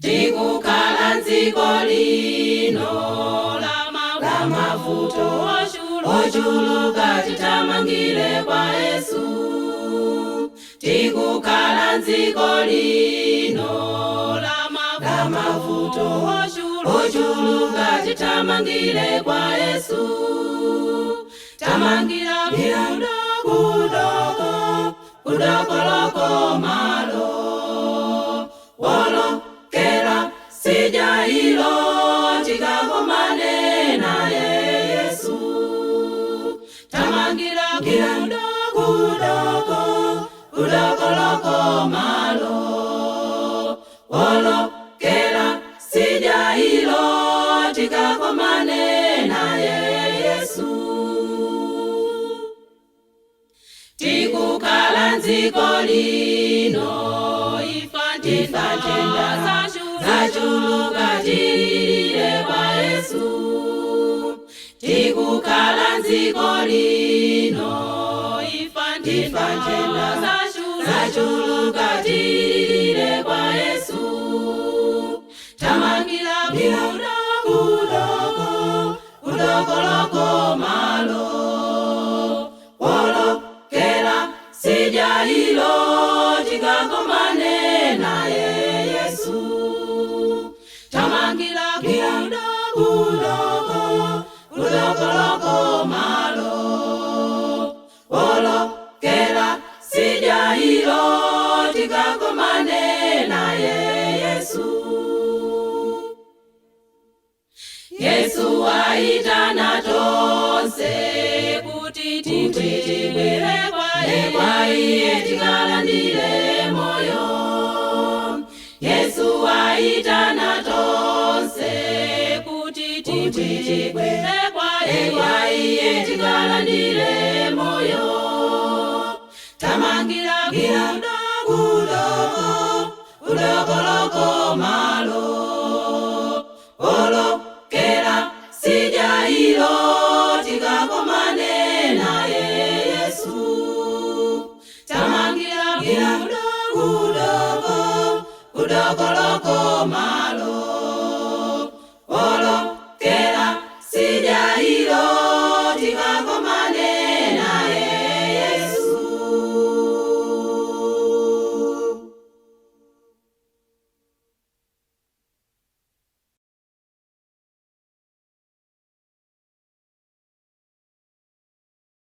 Tikukhala ndziko lino la mavuto ochuluka, tithamangire kwa Yesu. Tikukhala ndziko lino la mavuto ochuluka, tithamangire kwa Yesu. Tamangira kudoko, kudoko lokomalo, wolokera tsidya ilo, tikakomane naye Yesu. Tamangira kudoko, kudoko lokomalo, wolokera tsidya ilo, tikakomane naye Yesu. Tikukhala ndziko lino, imfa nthenda zachuluka, tilirire kwa Yesu. Tikukhala ndziko lino, imfa nthenda zachuluka, tilirire kwa Yesu. Tamangira kudoko, kudoko lokomalo, wolokera tsidya ilo, tikakomane naye Yesu. Tamangira kudoko, kudoko lokomalo, wolokera tsidya ilo, tikakomane naye Yesu. Yesu aitana tonse kuti tibwere kwa iye, tikalandire moyo. Yesu aitana tonse kuti tibwere kwa iye, tikalandire moyo. Tamangira.